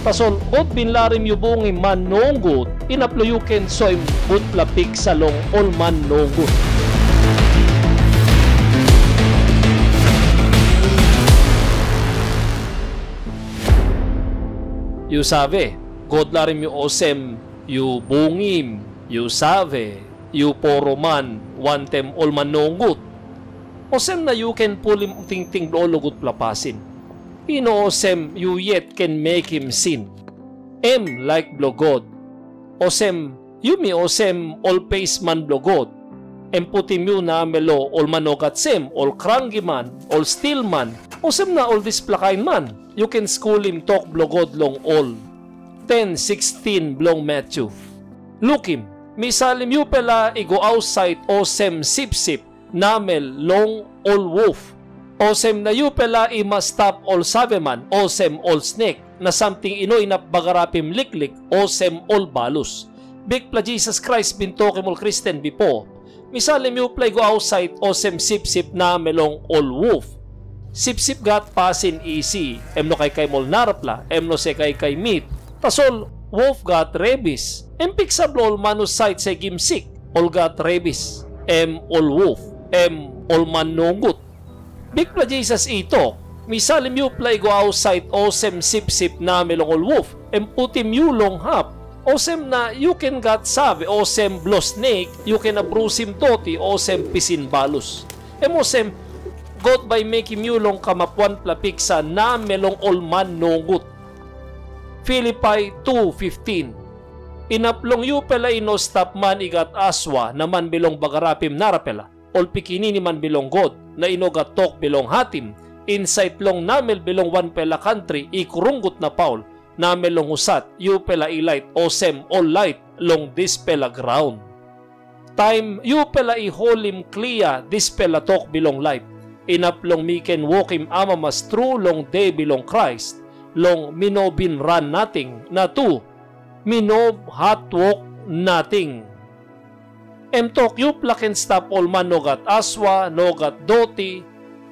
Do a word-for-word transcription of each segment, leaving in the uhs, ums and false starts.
Tasol God bin larim yu bungim man nogut, inap long yu ken soim gutpela piksa long ol man nogut. Yu save, God larim yu olsem, yu bungim, yu save, yu poroman wantaim ol man nogut. Olsem na yu ken pulim tingting bilong ol long gutpela pasin. I no olsem yu yet ken mekim sin. Em laik bilong God. Olsem, yumi olsem ol pesman bilong God. Em putim yu namel long ol man no gat sem, ol krankiman, ol stilman, olsem na ol dispela kain man. Yu ken skulim tok bilong God long ol. Ten sikstin bilong Matyu. Lukim, mi salim yupela i go ausait olsem sipsip namel long ol wuf. Olsem na yupela i mas stap ol saveman olsem ol snek, na samting i no inap bagarapim liklik olsem ol balus. Bikpela Jisas Krais bin tokim ol Kristen bipo, "Mi salim yupela i go ausait olsem sipsip namel long ol wuf." Sipsip gat pasin isi, em no kaikaim ol narapela, em no se kaikai mit. Tasol wuf gat rebis, em piksa bilong ol man husat se gim sik, ol gat rebis, em ol wuf, em ol man nogut. Bikpela Jisas i tok, "Mi salim yupela i go ausait olsem sipsip namel long ol wuf, em putim yu long hap. Olsem na yu ken gat save olsem bilong snek, yu ken abrusim doti olsem pisin balus." Em olsem, God bai i mekim yu long kamap wanpela piksa namel long ol man nogut. Filipai tu fiftin. Inap long yupela i no stap man i gat asua na man bilong bagarapim narapela, ol pikinini man bilong God, na i no gat tok bilong hatim, insait long namel bilong wanpela kantri i krungut na paul, namel long husat yupela i lait olsem ol lait long dispela graun. Taim yupela i holim klia dispela tok bilong laip, inap long mi ken wokim amamas tru long de bilong Krais, long mi no bin ran nating, na tu, mi no hatwok nating. Em tok yupela ken stap ol man no gat asua, no gat doti,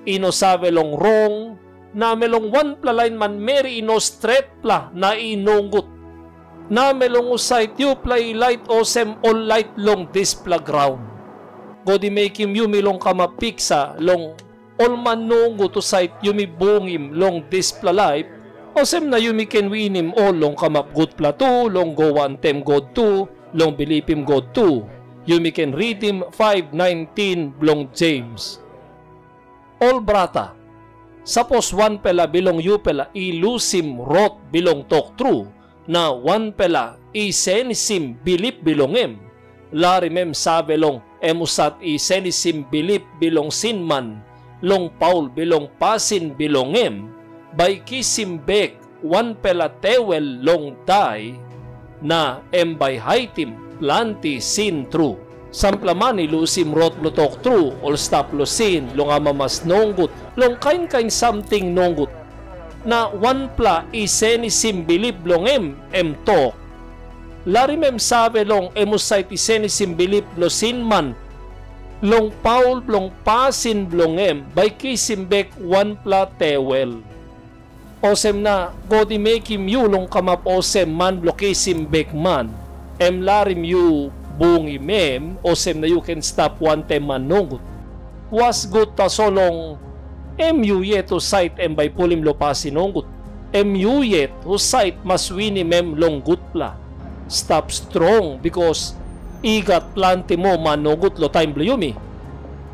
i no save long rong, na me long wanpela lain manmeri i no stretpela na i nogut. Na me long husat yupela i lait olsem ol lait long dispela graun. God i mekim yumi long kamap piksa long ol man nogut husat yumi bungim long dispela laip, olsem na yumi ken winim ol long kamap gutpela tu, long go wantaim God tu, long bilipim God tu. Yumi ken ritim faiv naintin bilong Jems. Ol brata, sapos wanpela bilong yupela i lusim rot bilong tok tru, na wanpela i senisim bilip bilong em, larim em save long em husat i senisim bilip bilong sinman, long paul bilong pasin bilong em, bai i kisim bek wanpela tewel long dai, na em bai haitim planti sin tru. Sampela man i lusim rot bilong tok tru, ol i stap long sin, long amamas nogut, long kain kain samting nogut. Na wanpela i senisim bilip bilong em, em tok, larim em save long em husat i senisim bilip bilong sinman, long paul bilong pasin bilong em, bai i kisim bek wanpela tewel. Olsem na God i mekim yu long kamap olsem man bilong kisim bek man, em larim yu bungim em, olsem na yu ken stap wantaim man nogut. Was gut tasol long em yu yet husat em bai i pulim long pasin nogut. Em yu yet husat mas winim em long gutpela. Stap strong, bikas i gat planti moa man nogut long taim bilong yumi.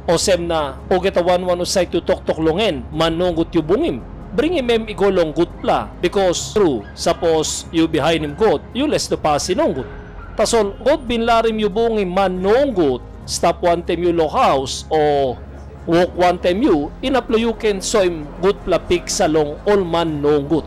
Olsem na olgeta wan wan husat yu toktok long en, man nogut yu bungim, bringim em i go long gutpela, bikas tru, sapos yu bihainim God, yu les long pasin nogut. Tasol God bin larim yu bungim man nogut, stap wantaim yu long haus, o wok wantaim yu, inap long yu ken soim gutpela piksa long ol man nogut.